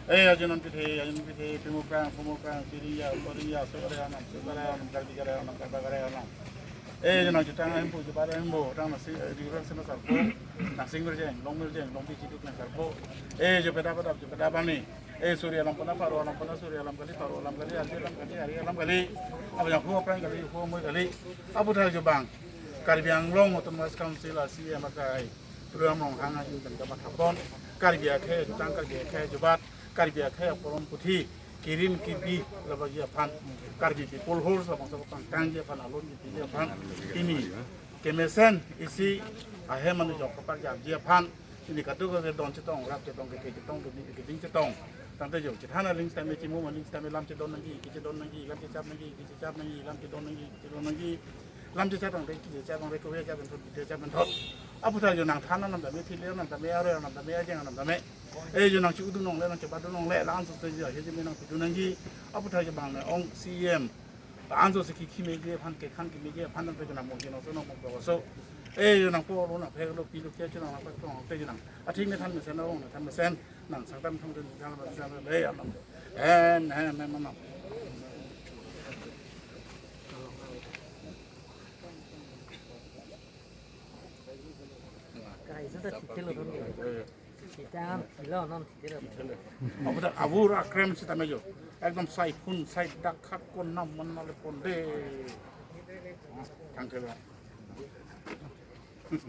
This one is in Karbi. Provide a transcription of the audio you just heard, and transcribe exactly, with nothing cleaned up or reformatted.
Eh, ajo nangpithe, ajo nangpithe, pimo prang, pomo prang, chiri ya, pori ya, sore ya nang, sore ya nang, karbi kare ya nang, karba kare ya nang. Eh, ajo nang jutang ahempu, jubat ahempu, tang nasi, eh, riuran sena sarpo, nang sing mirjeng, long mirjeng, long pi chiduk nang sarpo. Eh, jo peda peda, jo peda bani. Eh, suri alam kona, paro alam kona, suri alam kali, paro alam kali, ari alam kali, ari alam kali. Apa yang huo prang kali, huo moi kali. Aphuthak jo bang. Karbi Anglong Autonomous Council a C E M akai Tuliram Ronghang ahin pen kamathapon, Karbi akhei jutang, Karbi akhei jubat, Karbi akhei aporom puthi kirim kibi labaji aphan, Karbi People Horse labangso pangtangji aphan, alon kibi aphan, pini kemesen isi ahem anu jok kapak japji aphan, pini kadokave don chetong, rap chetong, kethe chetong, keding, keding chetong. Tangte jo, chethan aling sitame, chimum aling sitame, lam chedon nangji, kechedon nangji, lam chechap nangji, kechechap nangji, lam chedon nangji, kechedon nangji. Lam chechap tangte, kechechap tangte, kove chap pen thot, kove chap pen thot. Aphuthak jo nangthan anam tame, thile anam tame, aroi anam tame, ajeng anam tame. Eh, jo nang chu-u dun longle, nang cheba dun longle, la-anso si jo, he jo me nangpi dun nangji. Aphuthak jo bang ne ong C E M. La-anso si kekhi meji aphan, kekhang kemeji aphan nangpi dun nang mo jino so, nang mo so. Eh, jo nang po lo, nang phek lo, pi lo, kya chu nang, nang pak tong, te jo nang. Athik ne than mesen, ong ne than mesen. Nang sangtam thang dun, thang dun, thang dun, eh, anam. En, en, en, anam. Kaisa ta thitelo non. Thita thilo non thitelo. Abu dak abur akrem sitame jo. Ekdom sai phun, sai dak khak kon nam man male ponde. Thank you.